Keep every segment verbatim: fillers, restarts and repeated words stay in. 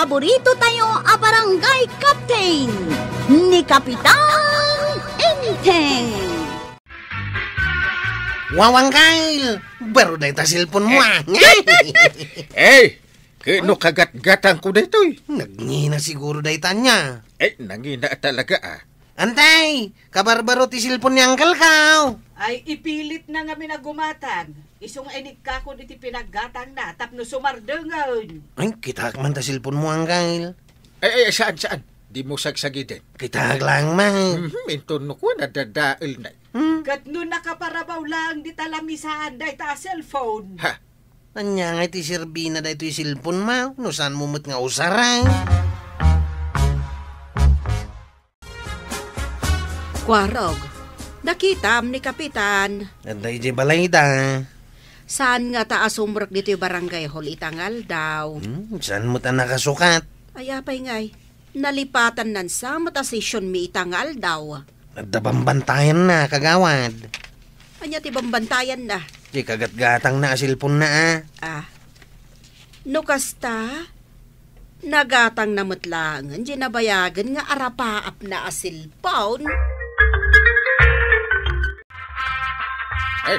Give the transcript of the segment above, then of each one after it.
Paborito tayo a barangay captain, ni Kapitan Enteng. Wawang Kyle, baro dayta cellphone mo, ah. Eh, kano kagatgatangko daytoy? Nagngina siguro dayta ania. Eh, nangina talaga, ah. Antay, kabarbaro ti cellphone ni Uncle ko. Ay, ipilitna ngamin a gumatang. Isu nga inikkakon iti pinaggatangna tapno sumardengen. Ay, kitaek man ta cellphone mo, Uncle. Ay, ay, saan, saan? Dimo sagsagiden. Kitaek laeng man. Mhm, inton no kuan, nadadaelna. Hmm? Ket no nakaparabaw laeng dita lamisaan dayta a cellphone. Ha? Ania nga iti serbina daytoy cellphone mo? No saan mo met nga usaren? Kuarog, nakitam ni Kapitan. Adda idiay balayda. Saan ngata a sumrek ditoy barangay hall ita nga aldaw? Hmm, saan met a nakasukat? Ay, apay ngay, nalipatanna sa met a sesionmi ita nga aldaw. Adda bambantayanna, kagawad. Ania ti bambantayanna? Ti kagatgatangna a cellphone-na, a. Ah. No kasta, nagatangna met laengen diay nabayagen nga arapaapna a cellphone. Ay,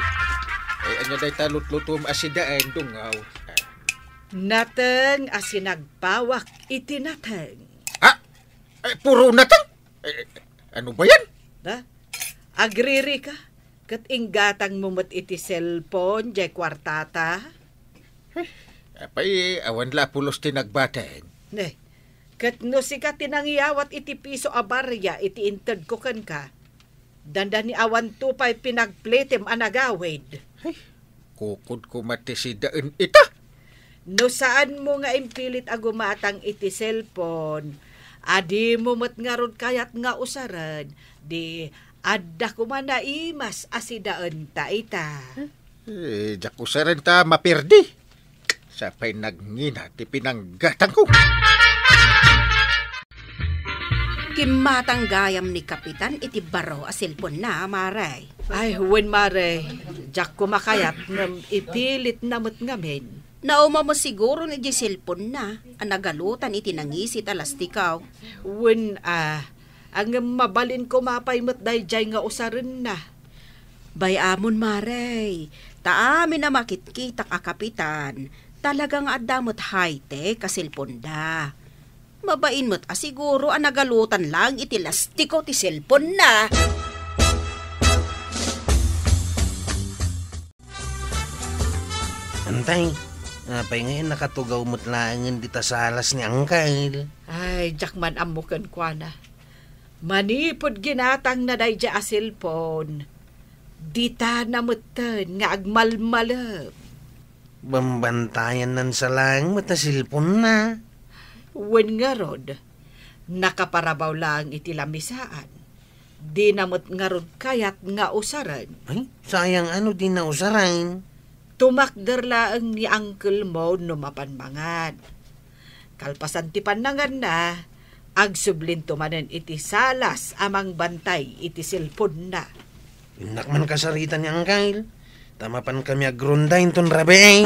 ay, ania dayta lutlutom a sidaen, Dungaw? Nateng a sinagpawak iti nateng. Ah, ay, puro nateng? Eh, ano ba yan? Da? Agririka, ket inggatangmo met iti cellphone diay kuartata? Eh, apay, awan la pulos ti nagbateng. Ne, ket no sika ti nangiyawat iti piso a barya iti intedko kenka, dandani awanto pay pinagplitem a nagawid. Ay, kukud koma ti sidaen ita. No saanmo nga impilit a gumatang iti cellphone, a dimo met ngarud kayat nga usaren, di adda koma naimas a sidaenta ita. Eh, diak usaren ta maperdi. Sa pay nagngina ti pinanggatangko. Kimmatang gayam ni Kapitan iti baro a cellphone-na, Mare. Ay, wen, Mare. Diak koma kayat ngem ipilitna met ngamin. Nauma met siguro idiay cellphone-na a nagalutan iti nangisit a lastikaw. Wen, a, ngem mabalin koma pay met daydiay nga usarenna. Bay-amon, Mare, ta amin a makitkitak a Kapitan, talaga nga adda met high-tech a cellphone-da. Mabain met a siguro a nagalutan laeng iti lastiko ti cellphone-na. Antay, apay ngay a nakatugaw met laengen dita salas ni Uncle? Ay, diak man ammo kenkuana. Manipud ginatangna daydiay a cellphone, ditana metten nga agmalmalem. Bambantayanna sa laeng met a cellphone-na. Wen ngarud, nakaparabaw laeng iti lamisaan. Dina met ngarud kayat nga usaren. Ay, sayang a no dina usaren. Tumakder laeng ni uncle mo no mapan mangan. Kalpasan ti pannanganna, agsublinto manen iti salas a mangbantay iti cellphone-na. Innak man kasarita ni Uncle, ta mapan kami agronda inton rabii.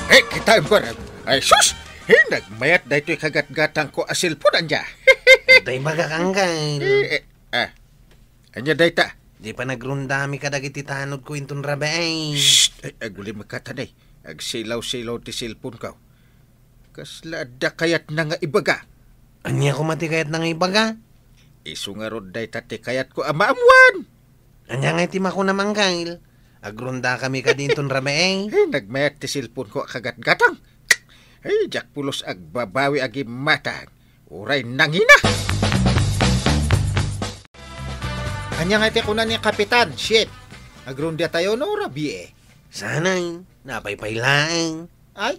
Eh, kitaem, Barang. Ay, sus! Eh, nagmayat daytoy kagatgatangko a cellphone, ania? Adda ibagak, Uncle. Eh, eh, ah. Ania dayta? Di pa nagrondami kadagiti tanodko inton rabii. Shh! Ay, agulimek katan, ay. Agsilaw-silaw ti cellphone-ko. Kasla adda kayatna nga ibaga? Ania koma ti kayatna nga ibaga? Isu ngarud dayta ti kayatko a maammuan. Ania ngay ti makunam, Uncle? Agrondakami kadi inton rabii. Eh, nagmayat ti cellphone-ko a kagatgatang. Eh, diak pulos agbabawi a gimmatang. Uray nangina. Ania ngay ti kuna ni Kapitan, Shit? Agrondatayo no rabii? Saan, napaypay laeng. Ay,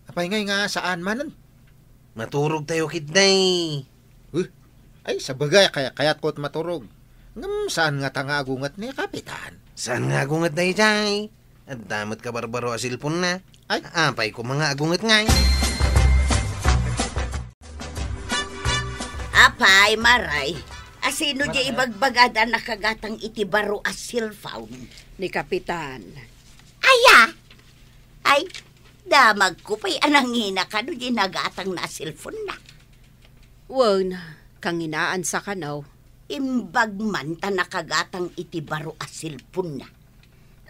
apay ngay nga saan manen? Maturogtayo ketdi. Huh? Ay, sabagay, kaya-, kayatko ti maturog. Ngem saan ngata nga agunget ni Kapitan? Saan nga agunget daydiay? Adda met kabarbaro a cellphone-na. Ay. Apay koma nga agunget ngay? Apay, Maray, asino di ibagbagada nakagatang iti baro a cellphone? Ni Kapitan. Aya? Ay, Damagko pay a nangina kano di nagatangna a cellphone-na. Wen, kanginaansa kano. Imbag man ta nakagatang iti baro a cellphone-na.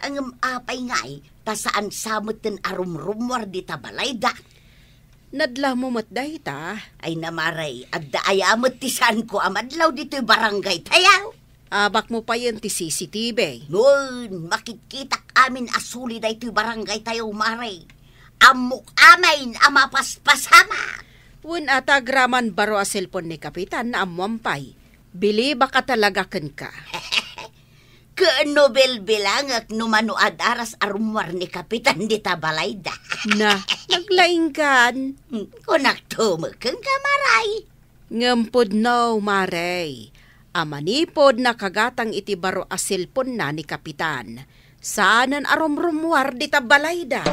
Ngem apay ngay, ta saan sa metten a rumrummuar dita balayda? Nadlawmo met dayta? Ay na, Mare, adda aya met ti saanko a madlaw ditoy barangay tayo? Abakmo payen ti C C T V. Wen, makitkitak amin a suli daytoy barangay tayo, Mare. Ammok amin a mapaspasamak. Wen, ata agraman baro a cellphone ni Kapitan, naammoan pay. Bilibak a talaga kenka. Ken no bilbilangek no mano a daras a rummuar ni Kapitan dita balayda. Na, naglaingkan. Hmm, kunakto met kenka, Mare. Ngem pudno, Mare, a manipud nakagatang iti baro a cellphone-na ni Kapitan, saanen a rumrummuar dita balayda.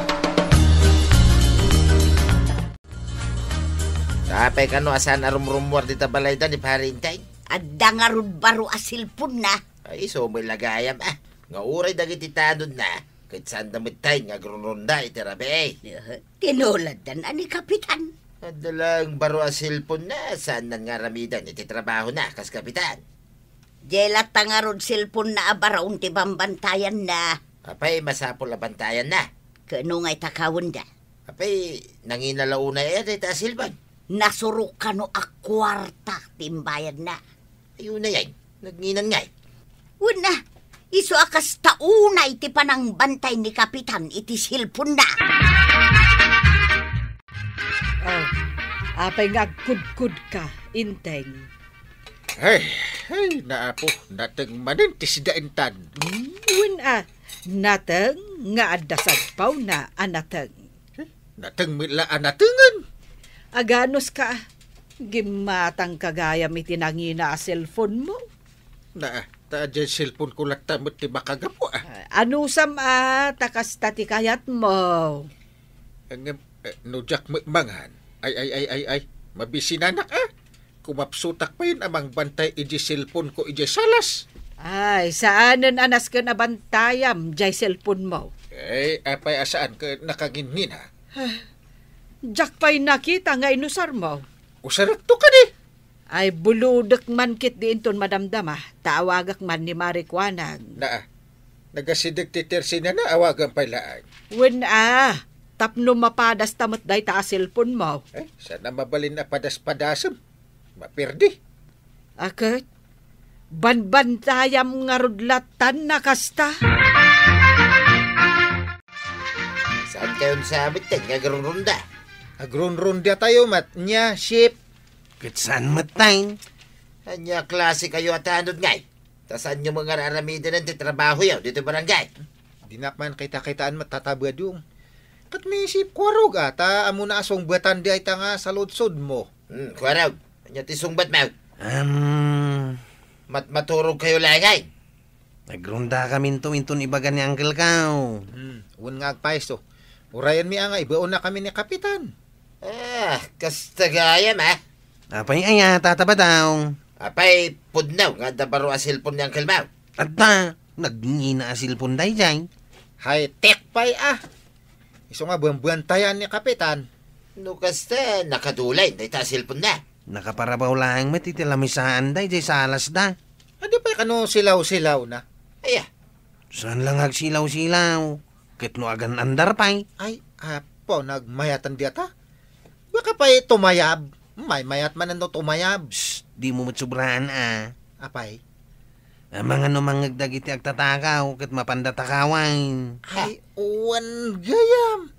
Apay kano a saan a rumrummuar dita balayda ni Pare Enteng? Adda ngarud baro a cellphone-na. Ay, isu met la gayam, ah. Nga uray dagiti tanodna, ket saanda met tay nga agrunrunda iti rabii. Tinuladdan a ni Kapitan. Adda laeng baro a cellphone-na, saanna nga aramiden iti trabahona, kas Kapitan. Diay latta ngarud cellphone-na a baro ti bambantayanna. Apay, masapul a bantayanna. Ket no ngay ta kawenda? Apay, nangina la unay aya dayta a cellphone? Nasurok kano a kuarta ti imbayadna. Ay, unay ay, nagngina ngay. Wen a, isu a kasta unay ti panangbantay ni Kapitan iti cellphone-na. Oh, apay nga agkudkodka, Enteng? Ay, ay, naapo, nateng manen ti sida intan. Hmm, wen a, nateng nga adda sadpawna a nateng. Eh, nateng met la a natengen. Aganuska, gimmatangka gayam iti nangina a cellphone-mo. Na, ta diay cellphone-ko latta met ti makagapu, ah. Ah, anusam a, ta kasta ti kayatmo. Ngem, eh, no diak met mangan, ay, ay, ay, ay, ay, mabisinanak, ah. Kumapsutak payen a mangbantay idiay cellphone-ko idiay salas. Ay, saanen a nasken a bantayam diay cellphone-mo. Eh, apay a saan ket nakangingina? Ah, diak pay nakita nga inusarmo. Usarekto kadi? Ay, bulodek man ketdi inton madamdama, ta awagek man ni Mare Kuanag. Naa, nagasideg ti tersinana, awagan pay laeng. Wen a, tapno mapadasta met dayta a cellphone-mo. Eh, saan a mabalin a padas-padasem? Maperdi. A ket, banbantayam ngarud lattan a kasta. Saan kayon sa met nga agrunrunda? Agrunrunda tayo met, nia, Sip. Ket saan met tay? Ania klase kayo a tanod ngay? Ta saanyo met nga ar-aramiden ti trabahoyo ditoy barangay? Dinak man kita-kitaan met, Tata Badong. Ket ni Sip Kuarog a, ta ammona a sungbatan diay ta nga saludsodmo. Hmm, Kuarog. Ania ti sungbatmo? Am. Mat-, maturog kayo laeng ay? Nagrundakaminto inton ibaga ni Uncle Kao. Hmm, wen nga agpayso. Urayenmi a nga ibaonnakami ni Kapitan. Ah, kasta gayam, ah. Apay aya, Tata Badong? Apay, pudno nga adda baro a cellphone ni Uncle Mau? Adda, nagngina a cellphone daydiay. High-tech pay, ah. Isu nga buan-buan tayan ni Kapitan. No kasta, nakadulayen dayta a cellphone-na. Nakaparabaw laeng met iti lamisaan daydiay salasda. Adi pay kano silaw-silawna? Aya. Saan la nga agsilaw-silaw? Ket no agan-andar pay? Ay, apo, nagmayatan diata? Baka pay tumayab. Maymayat manen no tumayab. Shh, dimo met sobraan, a. Apay? Amangan no mangngeg dagiti agtatakaw ket mapanda takawan. Ay, wen gayam.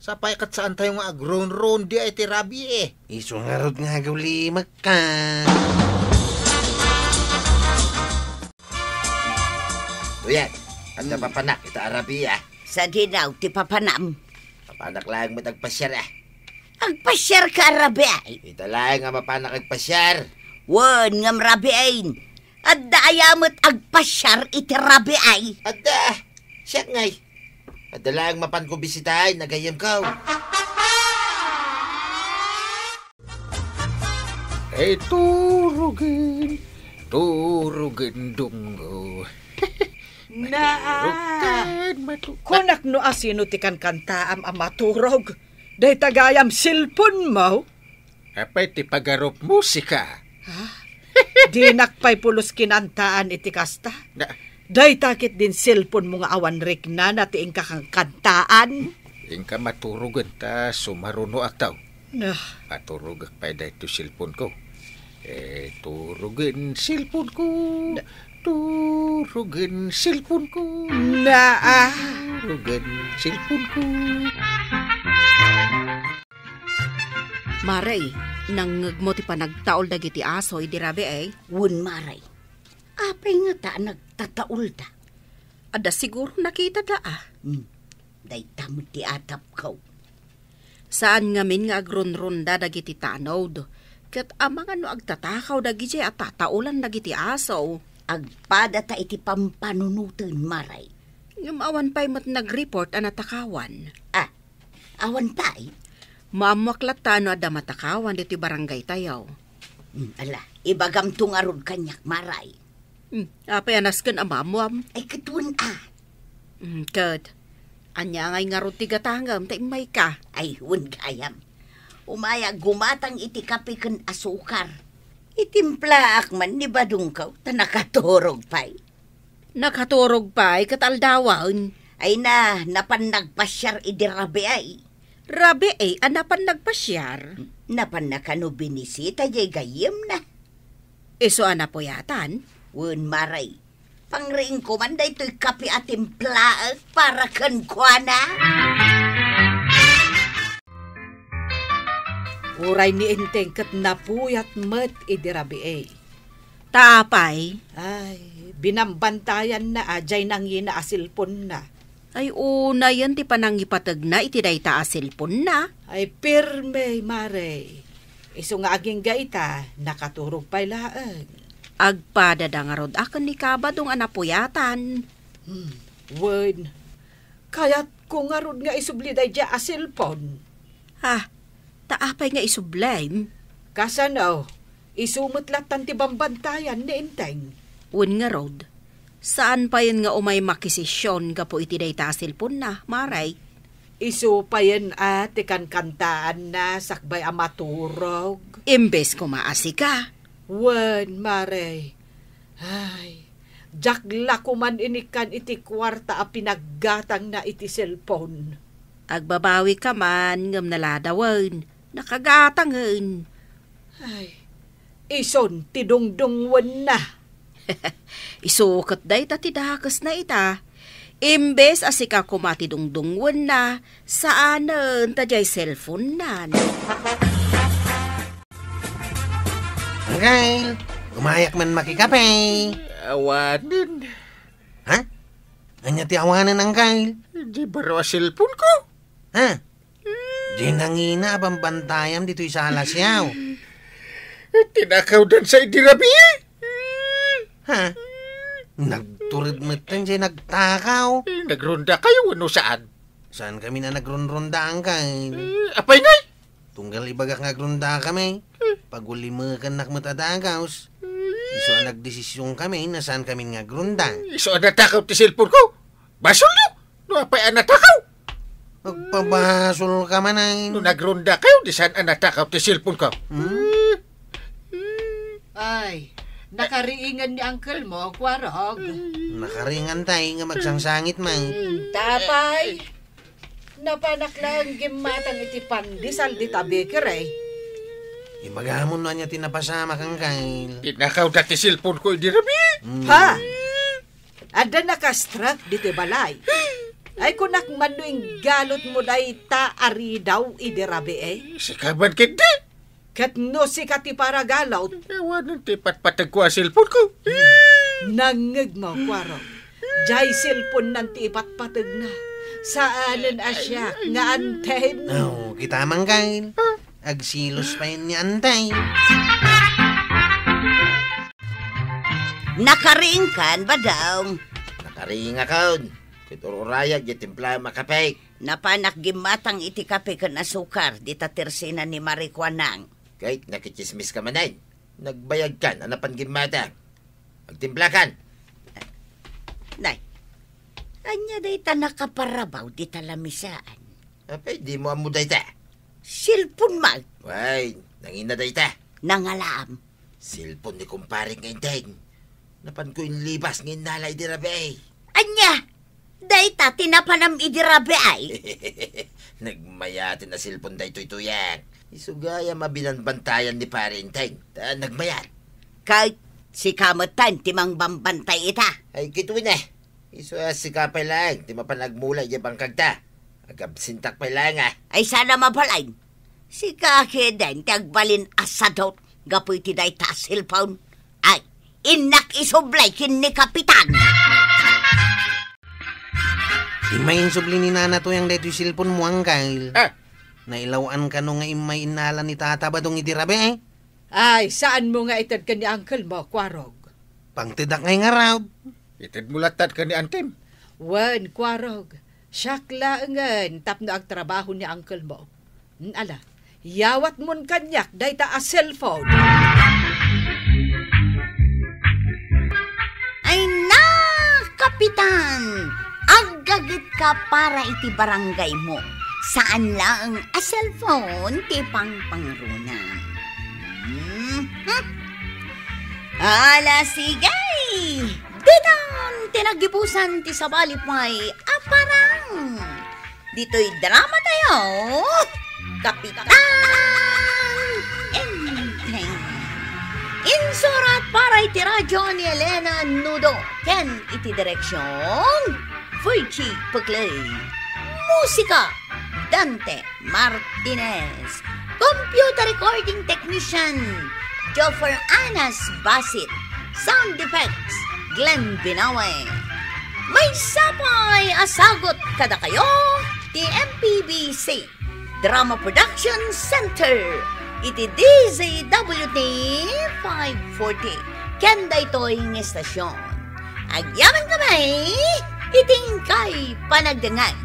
Sapay ket saantayo nga agrunrun diay iti rabii, eh. Isu ngarud nga agawlimekka. Tuyen, adda papanak ita a rabii, ah. Sadino ti papanam? Papanak laeng met agpasiar, ah. Agpasiarka a rabii? Ita laeng a mapanak agpasiar. Wen, ngem rabii. Adda aya met agpasiar iti rabii? Adda. Siak ngay. Adda laeng mapanko bisitaen, nagayyemko. Ay, turugen, turugen, Dunggo. Naa. Maturog ka, maturog. Kunak no asino ti kankantaam a maturog. Dayta gayam cellphone mo? Apay ti pagarup musika? Ha? Dinak pay pulos kinantaan iti kasta. Na- Dayta ket din cellphone mo nga awan riknana ti inka kankantaan. Inka maturogen ta sumarunoak taw. Nah. Paturogak pay daytoy cellphone ko. Eh, turogen cellphone ko. Na- Turogen cellphone ko. Naa. Turogen cellphone ko. Mare, nangngegmo ti panagtaul dagiti aso idi rabii, eh? Wen, mare. Apay ngata a nagtataulda? Adda siguro nakitada, ah. Hmm. Dayta met ti atapko. Saan ngamin nga agrunrunda dagiti tanod, ket amangan no agtatakaw dagidiay a tataulan dagiti aso. Agpadata iti pampanunoten, mare. Ngem awan pay met nag-report a natakawan. Ah, awan pay? Maammoak latta no adda matakawan ditoy barangaytayo. Hmm, ala, ibagamto ngarud kaniak, mare. Hmm, apay a nasken a maammoam? Ay, ket wen a. Hmm, ket, ania ngay ngarud ti gatangem ta immayka? Ay, wen gayam. Umay a gumatang iti kape ken asukar. Itimplaak man ni badongko ta nakaturog pay. Nakaturog pay ket aldawen. Ay na, napan nagpasiar idi rabii. Rabii a napan nagpasiar? Napan na kano binisita diay gayyemna. Isu a napuyatan? Wen, mare. Pangriingko man daytoy kape a timplaek para kenkuana. Uray ni Enteng ket napuyat met idi rabii. Ta apay? Ay, binambantayanna a diay nangina a cellphone-na. Ay, unayen ti panangipategna iti dayta a cellphone-na. Ay, pirme, mare. Isu nga agingga ita, nakaturog pay laeng. Agpadada ngarud a ken ni Kabadong a napuyatan. Hmm, wen. Kayatko ngarud nga isubli daydiay a cellphone. Ah, ta apay nga isublem? Kasano? Isu met lattan ti bambantayan ni Enteng. Wen ngarud, saan payen nga umay makisesion gapu iti dayta a cellphone-na, mare? Isu payen a ti kankantaanna sakbay a maturog. Imbes koma a sika. Wen, mare. Ay, diak la koman inikkan iti kuarta a pinaggatangna iti cellphone. Agbabawika man ngem naladawen, nakagatangen. Ay, isun ti dungdungwenna. Isu ket dayta ti dakesna ita. Imbes a sika koma ti dungdungwenna, saanen ta diay cellphone-nan. Angkel, umayak man makikape. Awanen. Ha? Ania ti awanen, Angkel? Di baro a cellphone ko. Ha? Di nangina a bambantayam ditoy sala siyaw. Tinakawdan sa idi rabii. Ha? Nagtured metten diay nagtakaw. Nagrunda kayo wenno saan? Saan kami na nagrunrunda, Angkel? Eh, apay ngay? Tunggal ibagak nga agrunda kami. Pagulimekennak met a dagaws. Isu a nagdesisyon kami na saan kami nga agrunda. Isu a natakaw ti cellphone ko. Basolyo! No apay a natakaw? Agpabasol ka man ay. No nagrunda kayo, di saan a natakaw ti cellphone ko. Hmm? Ay, nakariingan ni uncle mo, Kuarog. Nakariingan tay nga magsangsangit man. Hmm, tapay. Napanak lang gimmatang iti pandesal dita bakery. Ibagamon no ania ti napasamak, Angkel. Tinakaw da ti cellphone ko idi rabii. Hmm. Ha? Adda nakastruck ditoy balay. Ay, kunak man no inggalot mo dayta a ridaw idi rabii, eh. Sika man ketdi. Ket no sika ti paragalot. Awanen ti patpateg ko a cellphone ko. Nangngeg mo, Kuarog. Diay cellphone-nan ti ipatpategna. Saanen a siak nga anten. Oh, kita man, Kyle. Agsilos pay ni anten. Nakariingkan, Badong? Nakariingakon. Ket ur-urayag diay timpla a kape. Napanak gimmatang iti kape ken asukar dita tersina ni Mari Kuanang. Ket nakitsismis ka manen. Nagbayagkan a napan gimmatang. Agtimplakan. Nay, Ania dayta nakaparrabaw dita lamisaan? Apay, dimo ammo dayta? Cellphone man. Way, nangina dayta? Nangalaam. Cellphone ni kumpare nga Enteng. Napanko inlibas nga innala idi rabii. Ania? Dayta ti napanam idi rabii? Nagmayaten a cellphone daytoy, Tuyak. Isu gayam a binanbantayan ni Pare Enteng. Ta nagmayat. Ket sika metten ti mangbambantay ita. Ay, kituen a. Isu a sika pay laeng ti mapan agmula idiay bangkagta. Agabsintak pay laeng a. Ay, saan a mabalin. Sika ketdin ti agbalin a sadot gapu iti dayta a cellphone. Ay, innak isublay ken ni Kapitan. Immay insubli ni Nana Tuyang daytoy cellphone mo, Angkel. Ah. Nailaw-an kano nga immay innala ni Tata Badong idi rabii, eh? Ay, saan mo nga ited ken ni Angkel mo, Kuarog? Pangtedak ngay ngarud. Ited mo latta ken ni Antem. Wen, Kuarog. Siak laengen tapno agtrabaho ni Angkel mo. Ala, yawatmon kaniak dayta a cellphone. Ay na, Kapitan! Aggagetka para iti barangay mo. Saan laeng a cellphone ti pangpangrunam. Mhm. Ala, sige! Ditan ti naggibusan ti sabali pay a parang. Ditoy drama tayo, Kapitan Enteng. Insurat para iti radyo ni Elena Nudo ken iti direksyon, Virgie Peclay. Musika, Dante Martinez. Computer recording technician, Joffer Anas Basit. Sound effects, Glenn Binawe. Maysa pay a sagut kadakayo ti M P B C Drama Production Center iti D Z W T five forty ken daytoy nga estasyon. Agyaman kami iti inkay panagdengngeg.